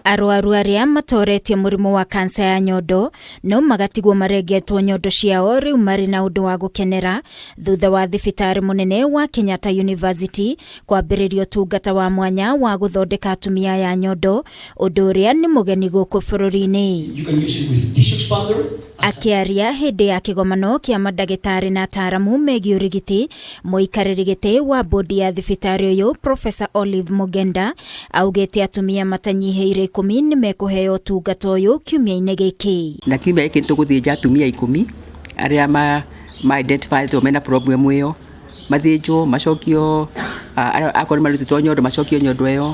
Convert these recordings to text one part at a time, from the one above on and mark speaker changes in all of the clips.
Speaker 1: Arwaru arĩa matoretie mũrimũ wa kansa ya nyondo no magatigwo marengetwo nyondo ciao rĩu marĩ na ũndũ wa gũkenera thutha wa thibitarĩ mũnene wa Kenyatta University kwambĩrĩria ũtungata wa mwanya wa gũthondeka atumia aya nyondo, ũndũ ũrĩa nĩ mũgeni gũkũ bũrũri-inĩ.
Speaker 2: You can use it with tissue expander.
Speaker 1: Akĩaria hĩndĩ ya kĩgomano kĩa mandagĩtarĩ na ataaramu megiĩ ũrigiti, mũikarĩri gĩtĩ wa bodi ya thibitarĩ ũyũ Professor Olive Mugenda augĩte atumia matanyihĩire 10 nĩ mekũheo ũtungata ũyũ kiumia-inĩ gĩkĩ.
Speaker 3: Na kiumia gĩkĩ nĩ tũgũthĩnja atumia 10 arĩa ma identify mena problem ĩyo, mathĩnjwo macokio, akorwo nĩ marutĩtwo nyondo macokio nyondo ĩyo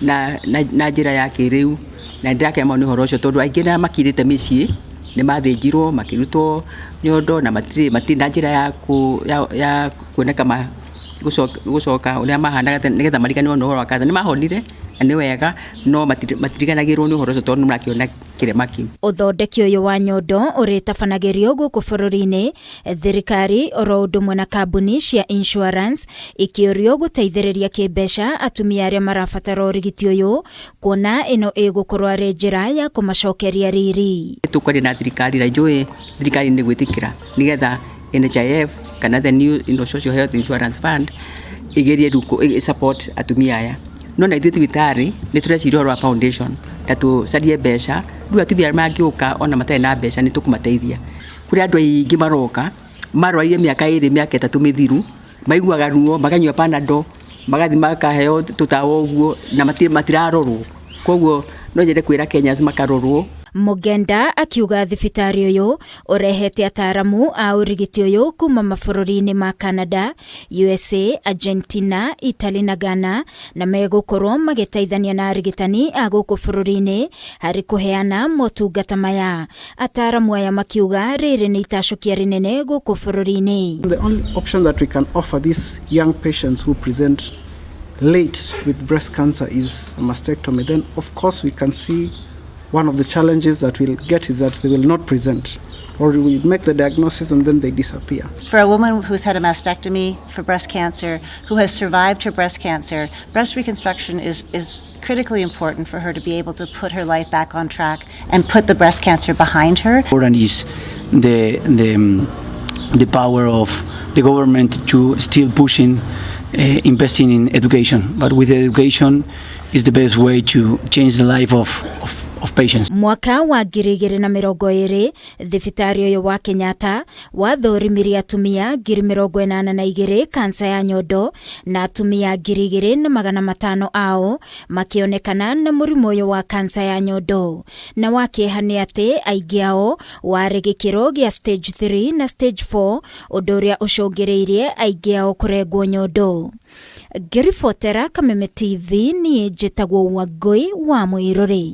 Speaker 3: na njĩra ya kĩrĩu. Na nĩ ndĩrakena mũno nĩ ũhoro ũcio tondũ aingĩ arĩa makirĩte mĩciĩ nĩ mathĩnjirwo makĩrutwo nyondo na matirĩ na njĩra ya kuoneka gũcoka ũrĩa mahanaga tene nĩgetha mariganĩrwo nĩ ũhoro wa cancer. Nĩ mahonire na nĩ wega no matiriganagĩrwo nĩ ũhoro ũcio tondũ nĩ marakĩona kĩrema kĩu.
Speaker 1: Ũthondeki ũyũ wa nyondo ũrĩtabanagĩrio gũkũ bũrũri-inĩ, thirikari oro ũndũ ũmwe na kambuni cia insurance ikĩũrio gũteithĩrĩria kĩmbeca atumia arĩa marabatara ũrigiti ũyũ, kuona ĩno ĩgũkorwo arĩ njĩra ya kũmacokeria riri.
Speaker 3: Tũkwaria na thirikari na njũĩ thirikari nĩ gwĩtĩkĩra nĩgetha NHIF kana the new Social Health Insurance Fund ĩgerie rĩu support atumia aya. No na ithuĩ thibitarĩ nĩ tũreciria ũhoro wa foundation na tũcarie mbeca rĩu atumia arĩa mangĩũka ona matarĩ na mbeca nĩ tũkũmateithia. Kũrĩ andũ aingĩ maroka marwarire mĩaka 2 mĩaka 3 mĩthiru, maiguaga ruo makanyua Panadol, magathiĩ makaheo tũtawa ũguo na matirarorwo. Koguo no nyende kwĩra Kenyans makarorwo.
Speaker 1: Mugenda akiuga thibitarĩ ũyũ ũrehete ataaramu a ũrigiti ũyũ kuma mabũrũri-inĩ ma Canada, USA, Argentina, Italy na Ghana, na megũkorwo magĩteithania na arigitani a gũkũ bũrũri-inĩ harĩ kũheana motungata maya. Ataaramu aya makiuga rĩrĩ nĩ itacũkia rĩnene gũkũ bũrũri-inĩ.
Speaker 4: The only option that we can offer these young patients who present late with breast cancer is a mastectomy. Then of course we can see one of the challenges that we'll get is that they will not present, or we make the diagnosis and then they disappear.
Speaker 5: For a woman who's had a mastectomy for breast cancer, who has survived her breast cancer, breast reconstruction is critically important for her to be able to put her life back on track and put the breast cancer behind her.
Speaker 2: Important is the power of the government to still pushing, investing in education. But with education is the best way to change the life of patients.
Speaker 1: Mwaka wa 2020, thibitarĩ ũyũ wa Kenyatta wathũrimirie atumia 82,000 kansa ya nyondo na atumia 2,500 ao makĩonekana na mũrimũ ũyũ wa kansa ya nyondo. Na wa kĩeha nĩ atĩ aingĩ ao warĩ gĩkĩro gĩa stage 3 na stage 4, ũndũ ũrĩa ũcũngĩrĩirie aingĩ ao kũrengwo nyondo. Ngĩribotera Kameme TV, niĩ njĩtagwo Wangũi wa Mũirũrĩ.